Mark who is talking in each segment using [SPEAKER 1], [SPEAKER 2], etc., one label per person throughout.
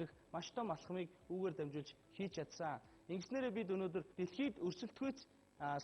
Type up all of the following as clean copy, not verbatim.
[SPEAKER 1] нэвтрүүлэх маш том алхмыг үүгээр дамжуулж хийж чадсан. Ингэснээрээ бид өнөөдөр дэлхийд өрсөлдөхүйц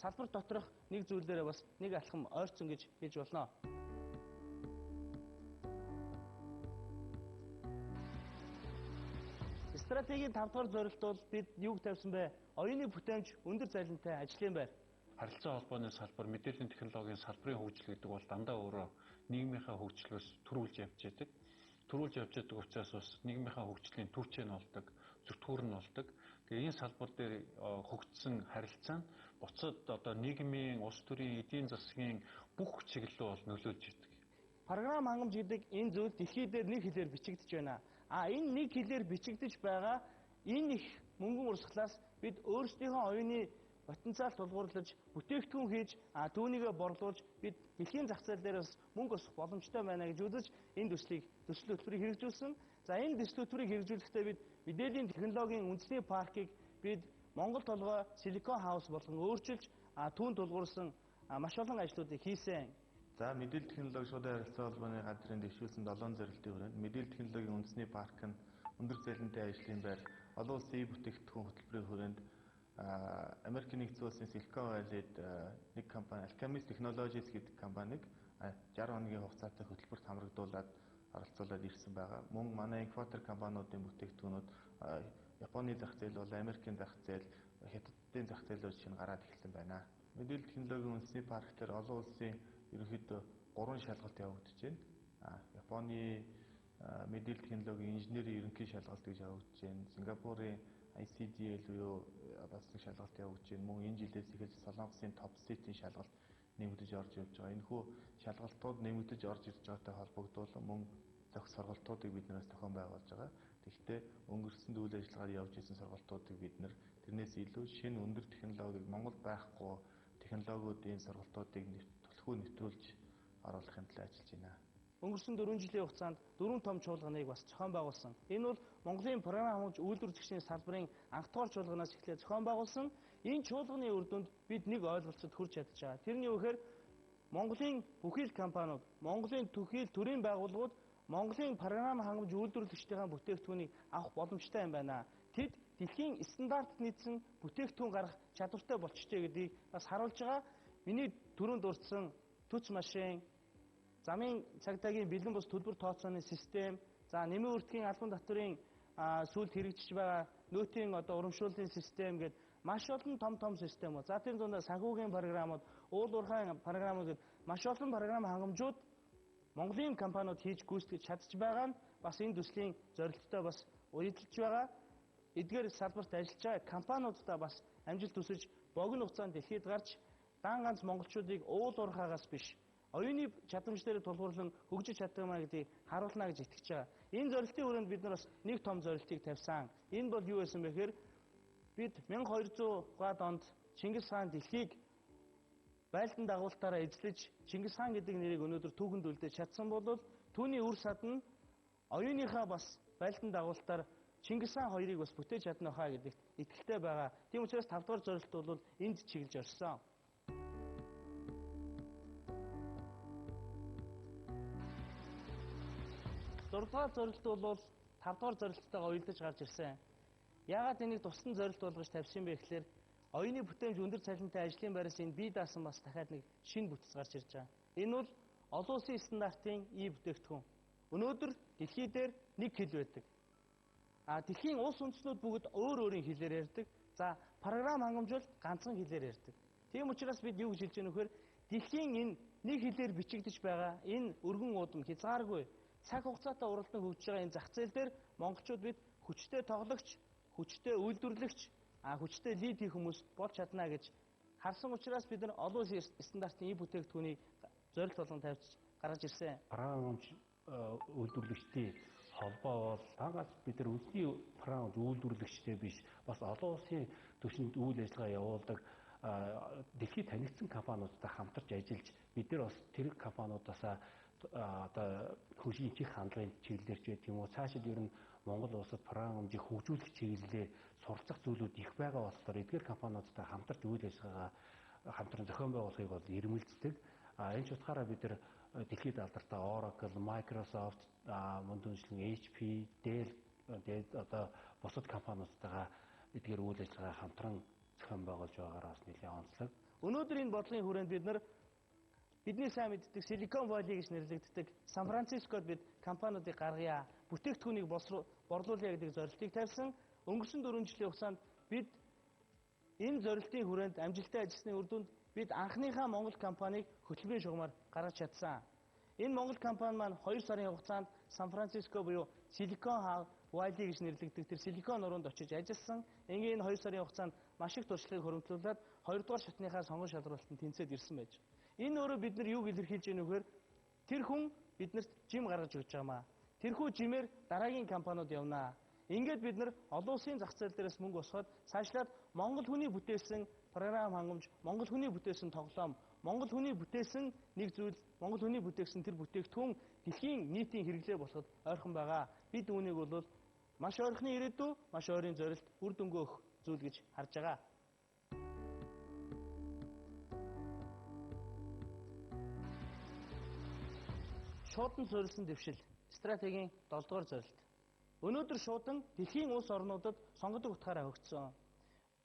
[SPEAKER 1] салбар доторх нэг зүйлдээрээ бас нэг алхам ойрцсон гэж хэлж болно. Стратегийн 5 дугаар зорилт бол бид юуг тавьсан бэ? Оюуны бүтээмж өндөр цалинтай ажлын байр.
[SPEAKER 2] Харилцаа холбооны салбар, мэдээллийн технологийн салбарын хөгжил гэдэг бол дандаа өөрөө нийгмийнхаа хөгжлөөс төрүүлж явж байдаг. Төрүүлж явж байдаг учраас бас нийгмийнхаа хөгжлийн түвшээ нь болдог, зүтгүүр нь болдог. Тэгээ энэ салбар дээр хөгжсөн харилцаа нь буцад одоо нийгмийн, улс төрийн, эдийн засгийн бүх чиглэл рүү бол нөлөөлж идэг.
[SPEAKER 1] Програм хангамж гэдэг энэ зүйл дэлхий дээр нэг хэлээр бичигдэж байна. А энэ нэг хэлээр бичигдэж байгаа энэ их мөнгөн урсгалаас бид өөрсдийнхөө оюуны потенциал тулгуурлаж, бүтээгдэхүүн хийж, түүнийгээ борлуулж бид дэлхийн зах зээл дээр бас мөнгө олох боломжтой байна гэж үзэж энэ төслийг төсөл хөтөлбөрийг хэрэгжүүлсэн. За энэ төсөл хөтөлбөрийг хэрэгжүүлэхдээ бид мэдээллийн технологийн үндэсний паркийг бид Монгол толгой Силикон хаус болгон өөрчилж, түүн тулгуурласан маш олон ажлуудыг хийсэн.
[SPEAKER 3] За мэдээлэл технологи шуудан харилцаа холбооны газрын дэвшүүлсэн 7 зорилтын хүрээнд мэдээлэл технологийн үндэсний парк нь өндөр цалинтай ажлын байр, олон улсын бүтээгдэхүүн хөтөлбөрийн хүрээнд Америкийн нэгдсэн улсын Silicon Valley-д нэг компани Alchemist Technologies гэдэг компаниг 60 хоногийн хугацаатай хөтөлбөрт хамрагдуулаад оролцуулаад ирсэн байгаа. Мөн манай инкубатор компаниудын бүтээгдэхүүнүүд Японы зах зээл бол Америкийн зах зээл, Хятадын зах зээлүүд шинэ гараад эхэлсэн байна. Мэдээлэл технологийн үндэсний парк дээр олон улсын ерөнхийдөө 3 шалгалт явагдаж байна. Японы мэдээлэл технологийн инженерийн ерөнхий шалгалт гэж явагдаж байна. Сингапурын ICDL буюу бас нэг шалгалт явагдаж байна. Мөн энэ жилээс эхэлж Солонгосын Top City-ийн шалгалт нэмэгдэж орж явж байгаа. Энэхүү шалгалтууд нэмэгдэж орж ирж байгаатай холбогдуулан мөн зохих сургалтуудыг бид нараас зохион байгуулж байгаа. Тэгэхдээ өнгөрсөн үйл ажиллагаар явж исэн сургалтуудыг бид нар тэрнээс илүү шинэ өндөр технологиг Монголд байхгүй технологиудын сургалтуудыг түлхүү нэвтрүүлж оруулахын төлөө ажиллаж байна.
[SPEAKER 1] Өнгөрсөн 4 жилийн хугацаанд 4 том чуулганыг бас зохион байгуулсан. Энэ бол Монголын програм хангамж үйлдвэрлэгчдийн салбарын анхдугаар чуулганаас эхлээд зохион байгуулсан. Энэ чуулганы үр дүнд бид нэг ойлголцод хүрч чадж байгаа. Тэр нь юу гэхээр Монголын бүхий л компаниуд, Монголын бүхий л төрийн байгууллагууд Монголын програм хангамж үйлдвэрлэгчдийн бүтээгдэхүүнийг авах боломжтой юм байна. Тэд дэлхийн стандартад нийцсэн бүтээгдэхүүн гаргах чадвартай болчихжээ гэдгийг бас харуулж байгаа. Миний түрүүнд дурдсан төц машин, замын цагдаагийн бэлэн бус төлбөр тооцооны систем, за нэмийн үрдгийн албан татварын сүүлд хэрэгжиж байгаа нөөтийн одоо урамшууллын систем гээд маш олон том том системүүд. За тэр дундаа санхүүгийн програмууд, уул уурхайн програмууд гээд маш олон програм хангамжууд Монголын компаниуд хийж гүйцэтгэж чадж байгаа нь бас энэ төслийн зорилттой бас уялдж байгаа. Эдгээр салбарт ажиллаж байгаа компаниудаа бас амжилт хүсэж богино хугацаанд дэлхийд гарч дан ганц монголчуудыг уул уурхаагаас биш оюуны чадамж дээр тулгуурлан хөгжиж чаддаг маа гэдгийг харуулна гэж итгэж байгаа. Энэ зорилтын хүрээнд бид нар бас нэг том зорилтыг тавьсан. Энэ бол юу байсан бэ гэхээр бид 1200 гаад онд Чингис хаан дэлхийг байлдан дагуултаараа эзлэж Чингис хаан гэдэг нэрийг өнөөдөр түүхэнд үлдээж чадсан бол түүний үр сад нь оюуныхаа бас байлдан дагуултаар Чингис хаан хоёрыг бас бүтээж чадна хаа гэдэгт итгэлтэй байгаа. Тийм учраас 5 дугаар зорилт бол энд чиглэж орсон. Зурдугаар зорилт бол 5 дугаар зорилттойгоо уялдаж гарч ирсэн. Яагаад энийг тусдан зорилт болгож тавьсан бэ гэхээр оюуны бүтээмж өндөр цалинтай ажлын байраас энэ бие даасан бас дахиад нэг шинэ бүтэц гарч ирж байгаа. Энэ бол олон улсын стандартын и бүтээгдэхүүн. Өнөөдөр дэлхий дээр нэг хэл байдаг. А дэлхийн улс үндэстнүүд бүгд өөр өөрийн хэлээр ярьдаг. За програм хангамж бол ганцхан хэлээр ярьдаг. Тийм учраас бид юу гэж хэлж байгаа нөхөр дэлхийн энэ нэг хэлээр бичигдэж байгаа энэ өргөн уудам хязгааргүй цаг хугацаатай уралдан хөгжиж байгаа энэ зах зээл дээр монголчууд бид хүчтэй тоглогч, хүчтэй үйлдвэрлэгч, хүчтэй лид хийх хүмүүс болж чадна гэж харсан учраас бид нар олон улсын стандартын и бүтээгдэхүүнийг зорилт болгон тавьж гаргаж ирсэн.
[SPEAKER 4] Програм үйлдвэрлэгчдийн холбоо бол ганц бид нар үндэсний програм үйлдвэрлэгчтэй биш бас олон улсын түвшинд үйл ажиллагаа явуулдаг дэлхийд танигдсан компаниудтай хамтарч ажиллаж бид нар бас тэр компаниудаас одоо хөгжлийн чих хандлагын чиглэлээр ч байдаг юм уу цаашид ер нь Монгол улсад програмжийг хөгжүүлэх чиглэлээр суралцах зүйлүүд их байгаа болохоор эдгээр компаниудтай хамтарч үйл ажиллагаагаа хамтран зохион байгуулахыг бол эрмэлздэг. Энэ ч утгаараа бид нар дэлхийд алдартай Oracle, Microsoft, мөн түншлэн HP, Dell Тэгээд одоо бусад компаниудтайгаа эдгээр үйл ажиллагаа хамтран зохион байгуулж байгаагаараа бас нэлээд онцлог.
[SPEAKER 1] Өнөөдөр энэ бодлогын хүрээнд бид нар бидний сайн мэддэг Silicon Valley гэж нэрлэгддэг Сан Францискод бид компаниудыг гаргая, бүтээгдэхүүнийг борлуулъя гэдэг зорилтыг тавьсан. Өнгөрсөн 4 жилийн хугацаанд бид энэ зорилтын хүрээнд амжилттай ажилласны үр дүнд бид анхныхаа Монгол компанийг хөтөлбөрийн шугамар гаргаж чадсан. Энэ Монгол компани маань 2 сарын хугацаанд Сан Франциско буюу Silicon Valley гэж нэрлэгддэг тэр Силикон нуруунд очиж ажилласан. Ингээ энэ 2 сарын хугацаанд маш их туршлагыг хөрөмтлүүлээд 2 дугаар шатныхаа сонгон шалралтанд тэнцээд ирсэн байж. Энэ өөрөө бид нар юуг илэрхийлж байна вэ гэхээр тэр хүн биднэрт жим гаргаж өгч байгаамаа. Тэрхүү жимээр дараагийн компаниуд явнаа. Ингээд бид нар олон улсын зах зээл дээрээс мөнгө босгоод цаашлаад Монгол хүний бүтээсэн програм хангамж, Монгол хүний бүтээсэн тоглоом, Монгол хүний бүтээсэн нэг зүйл, Монгол хүний бүтээсэн тэр бүтээгдэхүүн дэлхийн нийтийн хэрэглээ болоход ойрхон байгаа. Бид үүнийг бол маш ойрхны ирээдүй, маш ойрын зорилт, үр дүнгээ өгөх зүйл гэж харж байгаа. Шуудан суурилсан дэвшил стратегийн 7 дугаар зорилт. Өнөөдөр шуудан дэлхийн улс орнуудад сонгодог утгаараа хөгжсөн.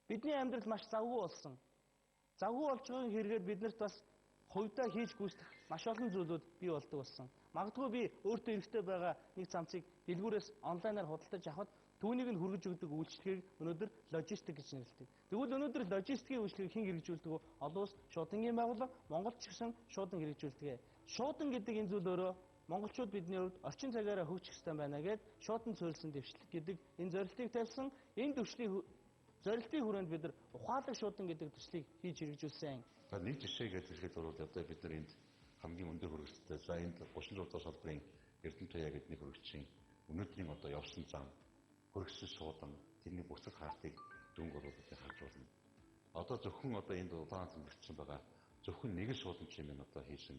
[SPEAKER 1] Бидний амьдрал маш завгүй болсон. Завгүй болж байгаа хэрэгээр биднэрт бас хувьдаа хийж гүйцэтгэх маш олон зүйлүүд бий болдог болсон. Магадгүй би өөртөө эрхтэй байгаа нэг цамцыг дэлгүүрээс онлайнаар худалдаж авахад түүнийг нь хүргэж өгдөг үйлчилгээг өнөөдөр логистик гэж нэрлэдэг. Тэгвэл өнөөдөр логистикийн үйлчилгээг хэн хэрэгжүүлдэг вэ? Олон улс шуудангийн байгууллага, Монголд ч гэсэн шуудан хэрэгжүүлдэг. Шуудан гэдэг энэ зүйл өөрөө монголчууд бидний хувьд орчин цагаараа хөгжих ёстой байна гэд шуудан суурилсан дэвшлэг гэдэг энэ зорилтыг тавьсан. Энэ төвшлийн зорилтын хүрээнд бид нар ухаалаг шуудан гэдэг төслийг хийж хэрэгжүүлсэн.
[SPEAKER 5] За нэг жишээ гэж хэлэхэд бол одоо бид нар энд хамгийн өндөр хөргөлттэй за энд 36 дугаар салбарын Эрдэнэ Туяа гэдэг нэг хөргөгчийн өнөөдрийн одоо явсан зам хөргөсөн шуудан тэрний бүсэг хаалтыг дүнг бол бид харж байна. Одоо зөвхөн одоо энд улаан тэмдэгдсэн байгаа зөвхөн нэг шуудан чимээ одоо хийсэн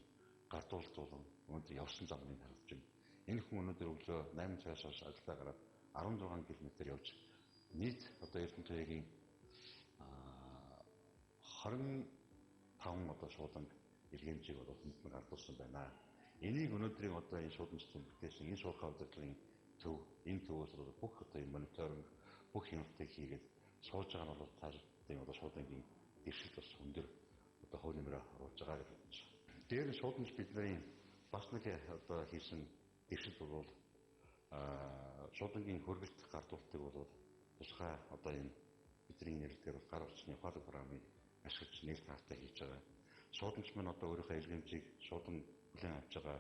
[SPEAKER 5] гардуулт болон өнөөдөр явсан замыг харж байна. Энэ хүн өнөөдөр өглөө 8 цагаас хойш ажиллаа гараад 16 км явж нийт одоо Эрдэнэ Туяагийн 25 одоо шуудан илгээмжийг бол хүнд нь гардуулсан байна. Энийг өнөөдрийн одоо энэ шууданчдын бүтээсэн энэ шуурхай удирдлагын төв, энэ төвөөс бол бүх одоо энэ мониторинг бүх юмнуудыг хийгээд сууж байгаа нь бол цааш одоо шуудангийн дэвшилт бас өндөр одоо хувь нэмрээ оруулж байгаа гэж бодож байна. Дээр нь шууданч бидний бас нэг одоо хийсэн дэвшилт бол шуудангийн хөргөлт гардуултыг бол тусгай одоо энэ бидний нэрлэлээр бол гар утасны ухаалаг програмыг ашиглаж нээлт хаагтай хийж байгаа. Шууданч маань одоо өөрийнхөө илгээмжийг шуудан хүлээн авч байгаа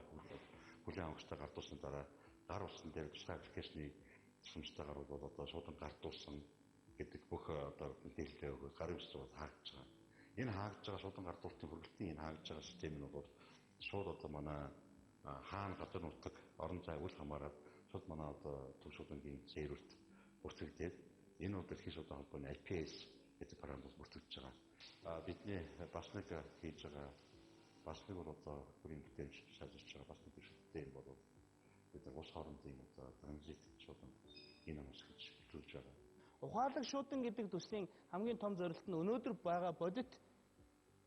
[SPEAKER 5] хүлээн авахчтай гардуулсан дараа гар утсан дээр тусгай аппликейшнийг тусламжтайгаар бол одоо шуудан гардуулсан гэдэг бүх одоо мэдээлэлээ өгөөд гарын үсэг бол хаагдж байгаа. Энэ хаагдж байгаа шуудан гардуултын хөргөлтийн энэ хаагдж байгаа систем нь бол шууд одоо манай хаана газар нутаг орон зай үл хамааран шууд манай одоо төв шуудангийн серверт бүртгэгдээд энэ бол дэлхийн шуудан холбооны IPS гэдэг програм бол бүртгэгдэж байгаа. Бидний бас нэг хийж байгаа бас нэг бол одоо бүрийн бүтээмж шалгаж байгаа бас нэг дэвшилттэй юм бол бид нар улс хоорондын одоо транзит шуудан энэ амс гэж хэвлүүлж байгаа.
[SPEAKER 1] Ухаалаг шуудан гэдэг төслийн хамгийн том зорилт нь өнөөдөр байгаа бодит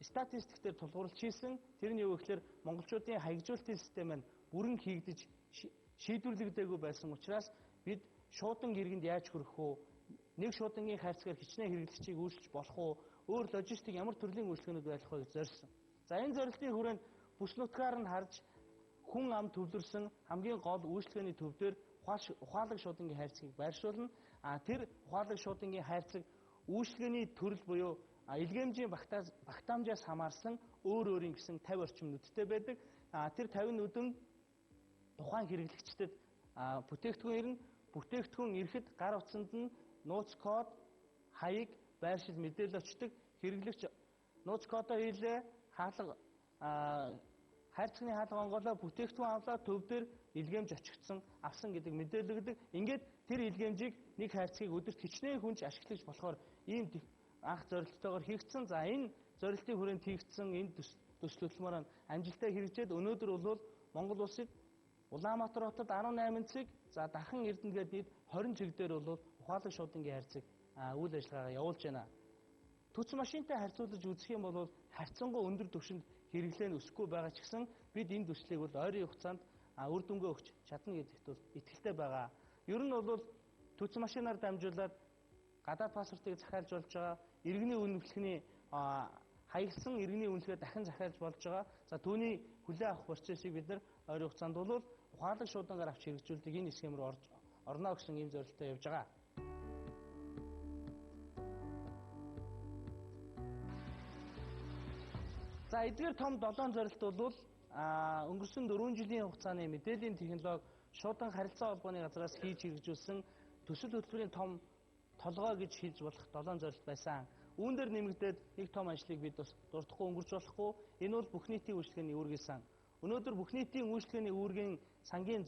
[SPEAKER 1] статистик дээр тулгуурлаж хийсэн. Тэр нь юу гэхээр монголчуудын хаягжуулалтын систем нь бүрэн хийгдэж шийдвэрлэгдээгүй байсан учраас бид шуудан иргэнд яаж хүрэх үү? Нэг шуудангийн хайрцгаар хичнээн хэрэглэгчийг үйлчилж болох уу? Өөр логистик ямар төрлийн үйлчилгээнүүд байх вэ гэж зорьсон. За энэ зорилтын хүрээнд бүс нутгаар нь харж хүн ам төвлөрсөн хамгийн гол үйлчилгээний төв дээр ухаалаг шуудангийн хайрцгийг байршуулна. А тэр ухаалаг шуудангийн хайрцаг үйлчилгээний төрөл буюу илгээмжийн багтаамжаас хамаарсан өөр өөрийн гэсэн 50 орчим нүдтэй байдаг. А тэр 50 нүдэн тухайн хэрэглэгчдэд бүтээгдэхүүн ирнэ. Бүтээгдэхүүн ирэхэд гар утсанд нь нууц код, хаяг, байршил мэдээлэл очдог. Хэрэглэгч нууц кодоо хийлээ, хаалга хайрцагны хаалга онгоолоо бүтээгдэхүүн авлаа, төв дээр илгээмж очигдсон, авсан гэдэг мэдээлэл өгдөг. Ингээд тэр илгээмжийг нэг хайрцгийг өдөрт хичнээн хүнч ашиглаж болохоор ийм анх зорилттойгоор хийгдсэн. За энэ зорилтын хүрээнд хийгдсэн энэ төсөл хөтөлмөр нь амжилттай хэрэгжээд өнөөдөр бол Монгол улсыг Улаанбаатар хотод 18 цэг, за Дархан Эрдэнэ гээд нийт 20 цэг дээр бол ухаалаг шуудангийн хайрцаг үйл ажиллагаагаа явуулж байна. Төц машинтай харьцуулж үзэх юм бол харьцангуй өндөр түвшинд хэрэглээ нь өсөхгүй байгаа ч гэсэн бид энэ төслийг бол ойрын хугацаанд үр дүнгээ өгч чадна гэдэгт бол итгэлтэй байгаа. Ер нь бол Төц машинаар дамжуулаад гадаад паспортыг захиалж болж байгаа, иргэний үнэмлэхний хаягдсан иргэний үнэлгээ дахин захиалж болж байгаа. За түүний хүлээн авах процессыг бид нар ойрын хугацаанд бол ухаалаг шуудангаар авч хэрэгжүүлдэг энэ схем рүү орж орно гэсэн ийм зорилттой явж байгаа. За эдгээр том 7 зорилт бол өнгөрсөн 4 жилийн хугацааны мэдээллийн технологи шуудан харилцаа холбооны газраас хийж хэрэгжүүлсэн төсөл хөтөлбөрийн том толгой гэж хэлж болох 7 зорилт байсан. Үүн дээр нэмэгдээд нэг том ажлыг бид бас дурдахгүй өнгөрч болохгүй. Энэ бол бүх нийтийн үйлчилгээний үүргийн сан. Өнөөдөр бүх нийтийн үйлчилгээний үүргийн сангийн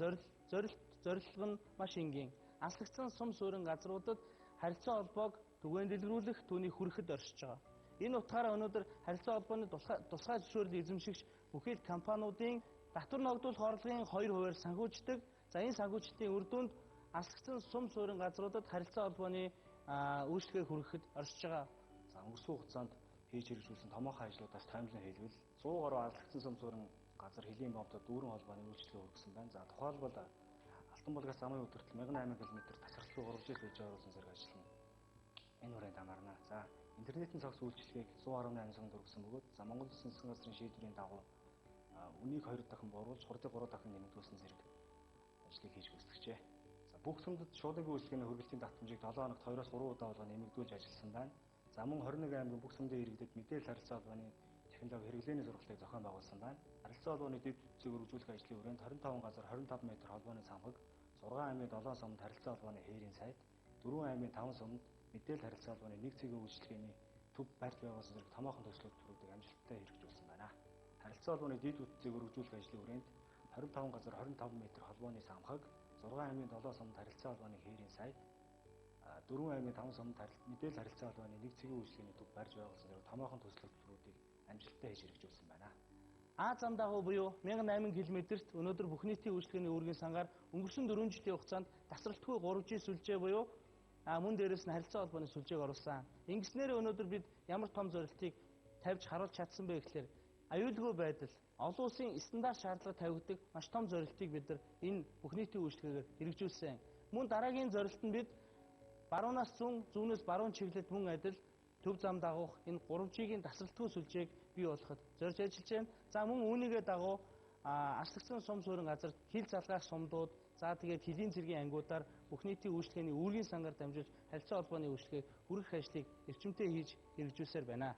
[SPEAKER 1] зорилго нь маш энгийн. Аслагдсан сум суурин газруудад харилцаа холбоог түгээн дэлгэрүүлэх, түүний хүрэхэд оршиж байгаа. Энэ утгаараа өнөөдөр харилцаа холбооны тусгай зөвшөөрөл эзэмшигч бүхий л компаниудын татвар ногдуулах орлогын 2%-аар санхүүждэг. За энэ санхүүжилтийн үр дүнд аслагдсан сум суурин газруудад харилцаа холбооны үйлчилгээг хүргэхэд оршиж байгаа.
[SPEAKER 6] За өнгөрсөн хугацаанд хийж хэрэгжүүлсэн томоохон ажлуудаас таймлан хэлбэл 100 гаруй аслагдсан сум суурин газар хөлийн бомбод дүүрэн холбооны үйлчилгээ хүргэсэн байна. За тухайлбал Алтан булгаас замын өдөртөл 1008 км тасралтгүй 3G сүлжээ оруулсан зэрэг ажил нь энэ хүрээнд хамаарна. За интернетийн цогц үйлчилгээг 118 сумд хүргэсэн бөгөөд за Монгол Улсын засгийн газрын шийдвэрийн дагуу үнийг 2 дахин бууруулж хурдыг 3 дахин нэмэгдүүлсэн зэрэг ажлыг хийж гүйцэтгэжээ. За бүх сумдад шуудангийн үйлчилгээний хүргэлтийн давтамжийг 7 хоногт 2-оос 3 удаа болгон нэмэгдүүлж ажилласан байна. За мөн 21 аймгийн бүх сумдын иргэдэд мэдээлэл харилцаа холбооны технологи хэрэглээний сургалтыг зохион байгуулсан байна. Харилцаа холбооны дэд бүтцийг өргөжүүлэх ажлын хүрээнд 25 газар 25 м холбооны цамхаг, 6 аймгийн 7 сумд харилцаа холбооны хээрийн сайд, 4 аймгийн 5 сумд мэдээлэл харилцаа холбооны нэг цэгийн үйлчилгээний төв барьж байгуулсан зэрэг томоохон төслүүд төрүүдийг амжилттай хэрэгжүүлсэн байна. Харилцаа холбооны дэд бүтцийг өргөжүүлэх ажлын хүрээнд 25 газар 25 м холбооны самхаг, 6 аймгийн 7 сумд харилцаа холбооны хээрийн сайд, 4 аймгийн 5 сумд мэдээлэл харилцаа холбооны нэг цэгийн үйлчилгээний төв барьж байгуулсан зэрэг томоохон төслүүдийг амжилттай хийж хэрэгжүүлсэн байна.
[SPEAKER 1] А зам дагуу буюу 1008 км-т өнөөдөр бүх нийтийн үйлчилгээний үүргийн сангаар өнгөрсөн 4 жилийн хугацаанд тасралтгүй 3G сүлжээ буюу мөн дээрээс нь харилцаа холбооны сүлжээг оруулсан. Ингэснээр өнөөдөр бид ямар том зорилтыг тавьж харуулж чадсан бэ гэхлээр аюулгүй байдал, олон улсын стандарт шаардлага тавигддаг маш том зорилтыг бид нар энэ бүх нийтийн үйлчилгээгээр хэрэгжүүлсэн. Мөн дараагийн зорилт нь бид баруунаас зүүн, зүүнээс баруун чиглэлд мөн адил төв зам дагуух энэ 3G-ийн тасралтгүй сүлжээг бий болгоход зорж ажиллаж байна. За мөн үүнийгээ дагуу аслагдсан сум суурин газарт хил залгаах сумдууд, за тэгээд хөлийн цэргийн ангиудаар бүх нийтийн үйлчилгээний үүргийн сангаар дамжуулж харилцаа холбооны үйлчилгээг хүргэх ажлыг эрчимтэй хийж хэрэгжүүлсээр байна.